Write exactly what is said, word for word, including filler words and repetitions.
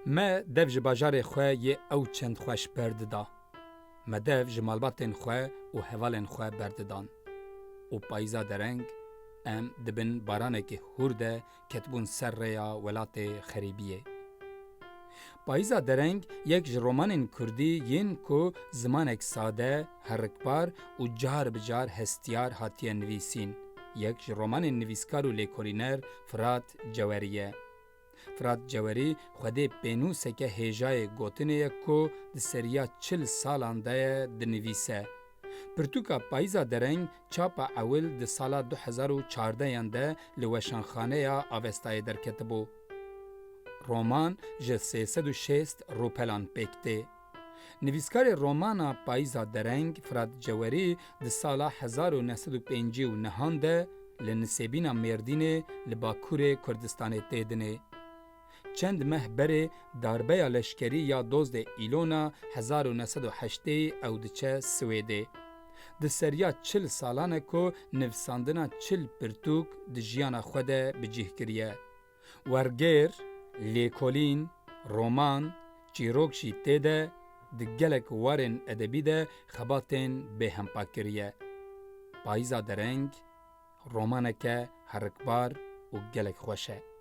Me dev ji bajarê xwe yê ew çend xweş berdida. Me dev ji malbatên xwe û hevalên xwe berdidan. Û payîza dereng em di bin baranekî hûr de ketibûn ser rêya welatê xerîbiyê. Payîza dereng yek ji romanên kurdî yên ku zimanek sade, herikbar û car bi car hestiyar hatiye nivîsîn. Yek ji romanên nivîskar û lêkolîner Firat Cewerî ye. Firat Cewerî xwedê pênûseke hêjayê gotinê ye ku di seriya çil salan de ye dinivîse. Pirtûka Payîza Dereng çapa ewil di sala du hezar û çardeyan de li Weşanxaneya Avestayê derketibû. Roman ji sê sed û şêst rûpelan pêk tê. Nivîskarê romana Payîza Dereng Firat Cewerî di sala hezar û neh sed û pêncî û nehan de li Nisêbîna Mêrdînê li Bakurê Kurdistanê tê dinê. Çend meh berê darbeya leşkerî ya dozdeh Îlona hezar û neh sed û heştê ew diçe Swêdê. Di seriya çil salan e ku nivîsandina çil pirtûk di jiyana xwe de bi cih kiriye. Wergêr, lêkolîn, roman, çîrok jî tê de di gelek warên edebî de xebatên bêhempa kiriye. Payîza Dereng romaneke herikbar û gelek xweş e.